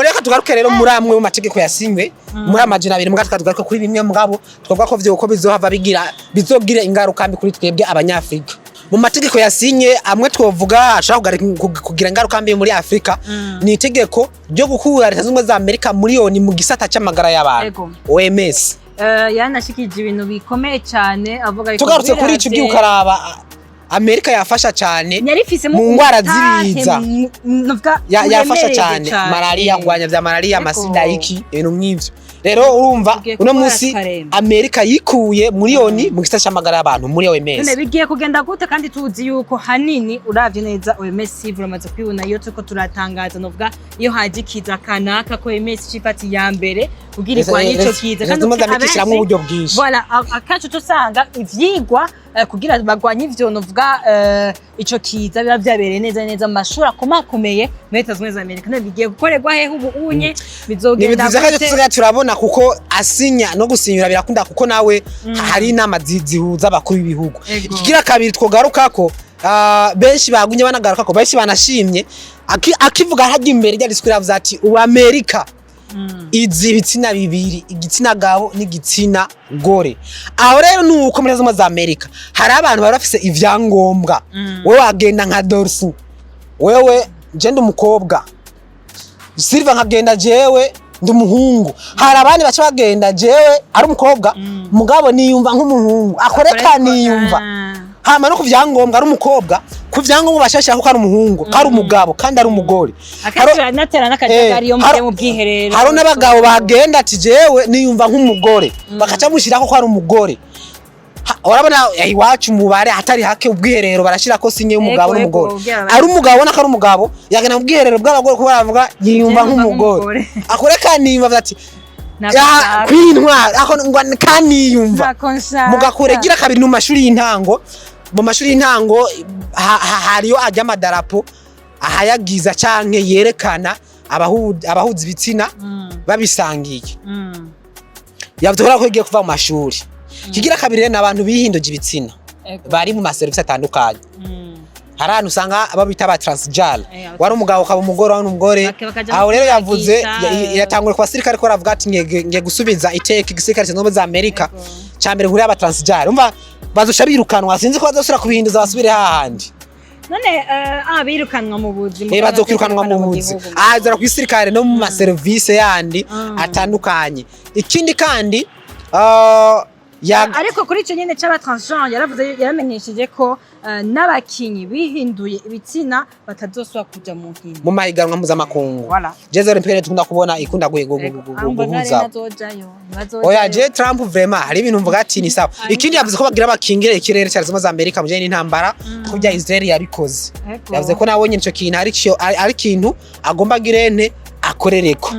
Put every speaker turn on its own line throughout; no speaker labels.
Aho reka tugaruke rero muri amwe mu mategeko yasinywe muri 200, mbwa tugaruke kuri bimwe, mugabo twavuga ko vyo ko bizohava bigira bizogira ingaruka mbi kuri twebwe Abanyafrika. Mu mategeko yasinye amwe twovuga ashobora kugira ingaruka mbi muri Afrika ni itegeko ryo gukura Leta Zunze Ubumwe za Amerika miliyoni mu gisata c'amagara y'abantu, OMS.
Yanashikije ibintu bikomeye cyane avuga yuko
Tugarutse kuri ico, ugiye ukaraba, Amerika yafasha cyane
yarifisemo
mu ngwara
umutahe
z'ibiza.
Novuga
Yafasha
uremereye
cyane malaria, kurwanya vya malaria, amasida, iki, ibintu nk'ivyo. Rero urumva
Tugiye
uno
kurwara
munsi
tukaremba.
Amerika yikuye miliyoni mu gisata c'amagara y'abantu muri OMS.
None bigiye kugenda gute, kandi tuzi yuko hanini uravye neza OMS uramaze kwibona iyo turiko turatangaza, novuga iyo haje ikiza kanaka, ko OMS cifata iya mbere kugira irwanye ico kiza?
Leta Zunze Ubumwe za Amerika ishiramwo uburyo bwinshi.
Voilà, akenshi uca usanga ivyigwa kugira bagwanye ivyo, novuga ico kiza, biba vyabereye neza neza mu mashuri akomakomeye muri Leta Zunze Ubumwe za Amerika. None bigiye gukorerwa hehe ubu unye?
Ni
Bizogenda
ibintu vy'akaje
gute?
tusigaye turabona, kuko asinya no gusinyura birakunda, kuko nawe hari inama zihuza abakuru b'ibihugu. Ikigira kabiri twogarukako, benshi bagumye banagarukako, benshi banashimye, akivuga hajya imbere rya discours yavuze ati: "Ubu Amerika izi ibitsina bibiri, igitsina gabo n'igitsina gore." Aho rero ni uko muri Zunze Ubumwe za Amerika hari abantu bari bafise ivyangombwa. Wewe wagenda nka Dorsi, wewe je ndi umukobwa, Silva nkagenda jewe ndi umuhungu. Hari abandi baca bagenda jewe ari umukobwa, mugabo niyumva nk'umuhungu, akoreka niyumva. Hama no ku vyangombwa ari umukobwa, ku vyangombwa bashashira ko ari umuhungu, ko ari umugabo kandi ari umugore.
Akenshi baranatera n'akajagari iyo mugiye mu bwiherero.
Hari n'abagabo bagenda ati: "Jewe niyumva nk'umugore", bakaca mushyiraho ko ari umugore. Urabona iwacu mu bare hatari hake ubwiherero barashyira ko signe y'umugabo n'umugore. Ari umugabo ubona ko ari umugabo, yagenda mu bwiherero bw'abagore kuko baravuga yiyumva
Yiyumva
nk'umugore.
nk'umugore.
Akoreka niyumva, avuga ati
Nako
"Ya,
nshaka.
kwintwara ako ngo kaniyumva."
Ntako nshaka.
Mugakure gira kabiri mu mashuri y'intango, mu mashuri y'intango hariyo ajya amadarapo ahayagiza canke yerekana abahuza ibitsina babisangiye. Yavuze ko igiye kuva mu mashuri. Kigira kabiri rero ni abantu bihinduje ibitsina bari mu maserivisi atandukanye. Hari ahantu usanga abo bita ba transgender, wari umugabo ukaba umugore, wari umugore.
Bakaja
Aho rero yavuze
kwibagisha.
Yatangura ku basirikare ko aravuga ati: Ngiye gusubiza iteka igisirikare cy'Ubumwe za Amerika cya mbere kuri aba transgender." Umva bazosha birukanwa, sinzi ko bazosubira kubihinduza basubire hahandi.
None birukanwa mu buzi?
Bazokwirukanwa mu buzi, ahazara ku gisirikare no mu maserivisi yandi atandukanye. Ikindi kandi
Ariko kuri icyo nyine c'aba transgenre yaravuze, yaramenyesheje ko n'abakinyi bihinduye ibitsina batazosubira kuja mu nkino.
Mu mahiganwa mpuzamakungu.
Voilà.
Jeux Olympiques dukunda kubona ikunda
Ahubwo ntare
guhuza.
ntazojayo, ntibazojayo.
Oya, je Trump vraiment hari ibintu mvuga ati ni sawa. Ikindi yavuze ko bagira bakingire ikirere cya Zunze za Amerika mu bijanye n'intambara, ko bya Israel yabikoze. Yavuze ko nawe nyine ico kintu ari ikintu agomba girene akorereko.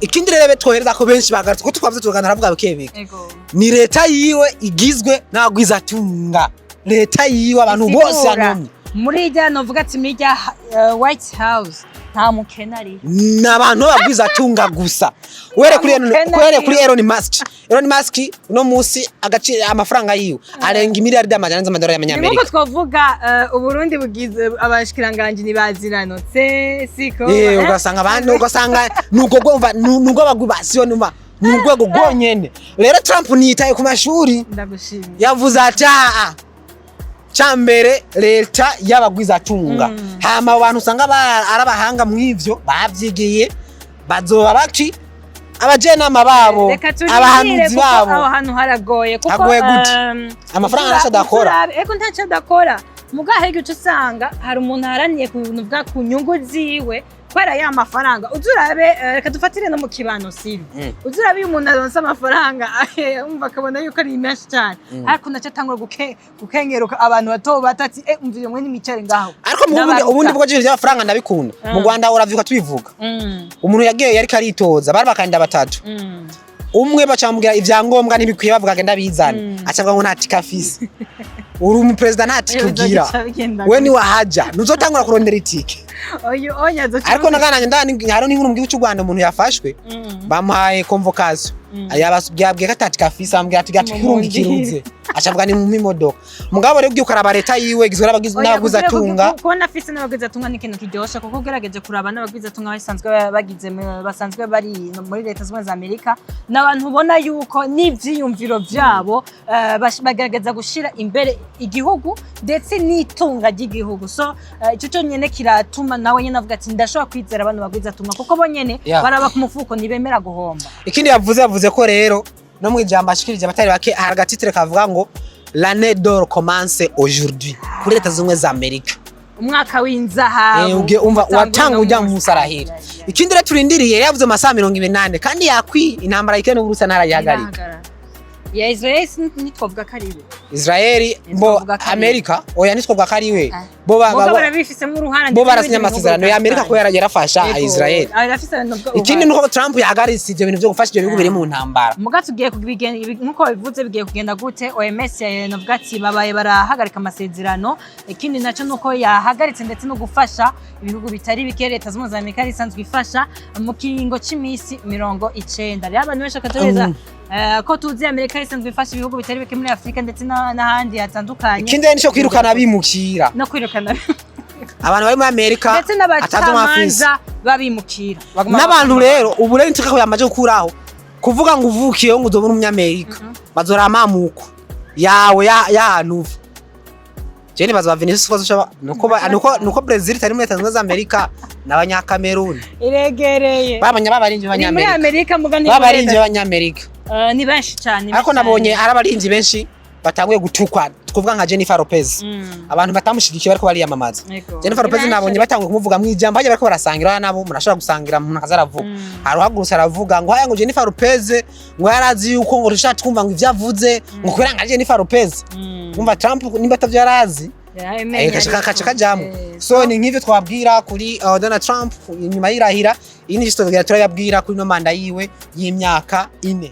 Ikindi rero betwohereza ko benshi bagarutse ko twavuze tuganira, aravuga bike bike. Ni leta yiwe igizwe n'abagwizatunga, leta yiwe abantu bose
Isigura,
yanomye.
Muri irya novuga ati muri irya White House nta mukene ari.
Ni abantu b'abagwizatunga gusa. Uhere kuri Elon,
Mukene
uhere kuri
ariyo.
Elon Musk. Elon Musk uno munsi agaciro amafaranga yiwe arenga imiliyaridi 400 z'amadolari
Ni nkuko
y'amanyamerika.
twavuga Uburundi bugize abashikiranganji ntibaziranotse, siko?
Ugasanga abandi, ugasanga nuko gwumva nubwo abagwi basiyo numa ni urwego rwonyene. Rero Trump niyitaye ku mashuri.
Ndagushimiye.
Yavuze ati: "Aa, cambere leta y'abagwizatunga." Hama abo bantu usanga ari abahanga mw'ivyo bavyigiye, bazoba baki abajenama babo,
Reka turindire,
abahanuzi
kuko
babo.
aho hantu haragoye kuko
Hagoye gute? Amafaranga ntacyo adakora.
Ego, ntacyo adakora. Mugaho igice usanga hari umuntu aharaniye ku bintu bwa ku nyungu ziwe kubera ya mafaranga. Uzi urabe, reka dufatire no mu kibano sibi. Uzi urabe iyo umuntu aronse amafaranga, umva akabona yuko ari menshi cyane, ariko naco atangura gukengeruka abantu bato bato ati: "Eh, umvire mwe nimicare ngaho."
Ariko mu bundi
N'abaruta.
ubundi bwo je by'amafaranga ndabikunda. Mu Rwanda uravyuka tubivuga. Umuntu yagiye yariko aritoza, bari bakandida batatu. Umwe bacamubwira ivyangombwa ntibikwiye, bavuga agenda bizana. Acavuga ngo nta tike afise. Uri umuperezida nta tike ugira,
Bizoca bigenda
we niwahaja ntuzotangura kurondera itike.
Oyu onya azoca.
Ariko nagananye ndani hariho n'inkuru mu gihugu cy'u Rwanda, umuntu yafashwe, bamuhaye convocation, yababwiye ko ata tike afise, bamubwira ati gati
Mumundire.
kurungikiruze. Acavuga ni mu imodoka. Mugabo rero ugiye ukaraba, leta yiwe igizwe
Oya,
n'abagwizatunga.
Kubona afise n'abagwizatunga ni ikintu kiryoshe, kuko ugerageje kuraba n'abagwizatunga basanzwe bagize basanzwe bari no muri Leta Zunze Ubumwe za Amerika, ni abantu ubona yuko n'ivyiyumviro vyabo bagerageza gushira imbere igihugu ndetse n'itunga ry'igihugu. So ico cyonyene kiratuma nawe nyene avuga ati: "Ndashobora kwizera abantu bagwizatunga," kuko bo nyene baraba ku mufuko, ntibemera guhomba.
Ikindi yavuze ko rero no mu ijambo ashikirije abatari bake, hari aga titre kavuga ngo "L'année d'or commence aujourd'hui" kuri Leta Zunze Ubumwe za Amerika.
Umwaka w'inzahabu.
Ugiye umva
utangura
watanga
uno
ujya
munsi.
mu arahira. Ikindi rero turindiriye, yavuze amasaha 24 kandi yakwi intambara y'Ukraine n'Uburusiya ntarayihagarika.
Irahagarara. Ya Israel ntitwavuga ko ari we.
Israeli bo
Ntitwavuga ko ari we.
Amerika, oya, ntitwavuga ko ari we.
Ah.
Bo
Muga barabifisemo uruhara
bo
ndetse
barasinye
n'ibindi bihugu
amasezerano ya Amerika ko
bitandukanye.
yarafasha
Yego,
Israel.
arafise nubwo
Ikindi
uruhara.
nuko Trump yahagaritse ivyo bintu vyo gufasha ivyo bihugu biri mu ntambara.
Muga tugiye nkuko babivuze, bigiye kugenda gute? OMS navuga ati babaye barahagarika amasezerano. Ikindi naco nuko yahagaritse ndetse no gufasha ibihugu bitari bike Leta Zunze Ubumwe za Amerika isanzwe ifasha mu kiringo c'imisi 90. Rero abantu benshi bakatuhereza ko tuzi Amerika isanzwe ifasha ibihugu bitari bike muri Afurika ndetse n'ahandi hatandukanye.
Ikindi rero nico kwirukana abimukira.
No kwirukana
abantu bari muri Amerika
ndetse
atazi umwafisi.
n'abacamanza babimukira. Baguma
N'abantu
bakora.
rero ubu rero inshaka yamaze gukuraho kuvuga ngo uvukiyeho ngo uzobone umunyamerika, bazora amamuko yawe y'ahantu uva. Je nibaza ba Vinicius ko bazoca nuko Brazil itari muri Leta Zunze Ubumwe za Amerika, n'abanyakameruni
Iregereye.
babanya babarinzi
Ni muri
b'abanyamerika.
Amerika muga ni muri
Babarinzi b'abanyamerika.
Ni benshi cyane, ni
Ariko
benshi
nabonye
cyane.
hari abarinzi benshi batanguye gutukwa, tukuvuga nka Jennifer Lopez, abantu batamushigikiye bariko bariyamamaza. Jennifer
Ni
Lopez
benshi.
nabonye batanguye kumuvuga mu ijambo hajya bariko barasangira, nabo murashobora gusangira umuntu akaza aravuga. Hari uhagurutse aravuga ngo haya, ngo Jennifer Lopez ngo yarazi yuko ngo dushaka twumva ngo ivyo avuze ngo kubera ngo ari Jennifer Lopez. Umva, Trump nimba atavyo yarazi,
Yaramenye
kaca
ariko.
kaca kajamwo. So ni nk'ivyo twabwira kuri Donald Trump inyuma y'irahira. Iyi ni tuzogera turayabwira kuri no manda yiwe y'imyaka 4.